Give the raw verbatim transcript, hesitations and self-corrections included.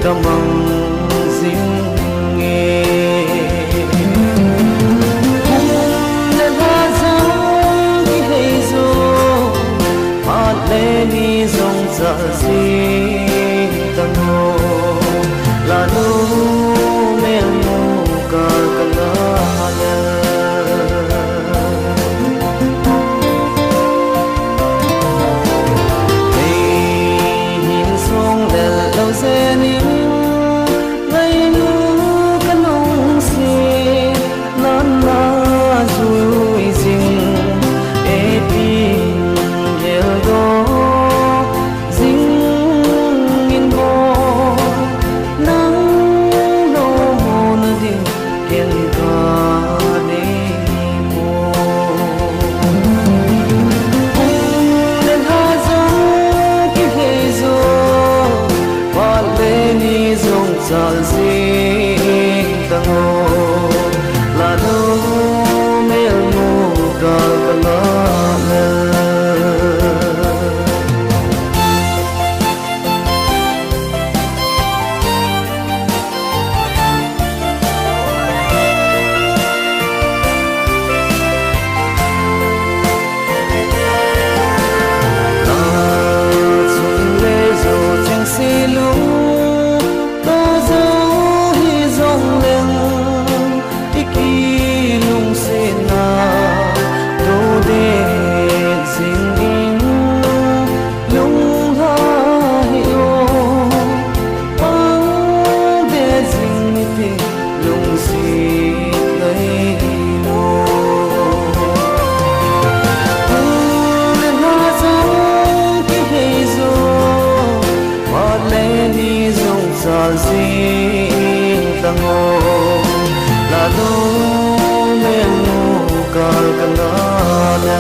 kamang jing e. Kum le lha jong kihei jo, phat le ni jong chal jing tang o. Lanu melmu kal kala le. Kei hin song lel lou jeng in, ngainu kalungset nan na jui jing, e tin geldoh jing in mo, nang lou mo na ding ken kanei mo. Kum le lha jong kihei jo, phat le ni jong chal jing tang o. Lanu melmu kal kala le. Lachun le jo chengse lungtoh jo hijongleng, i kilungsetna toh det jing in, lunglha hih o, pang det jing niti lungset ngai lo. Kum le lha jong kihei jo, phat le ni jong chal jing tang o. Lanu melmu kal kala le.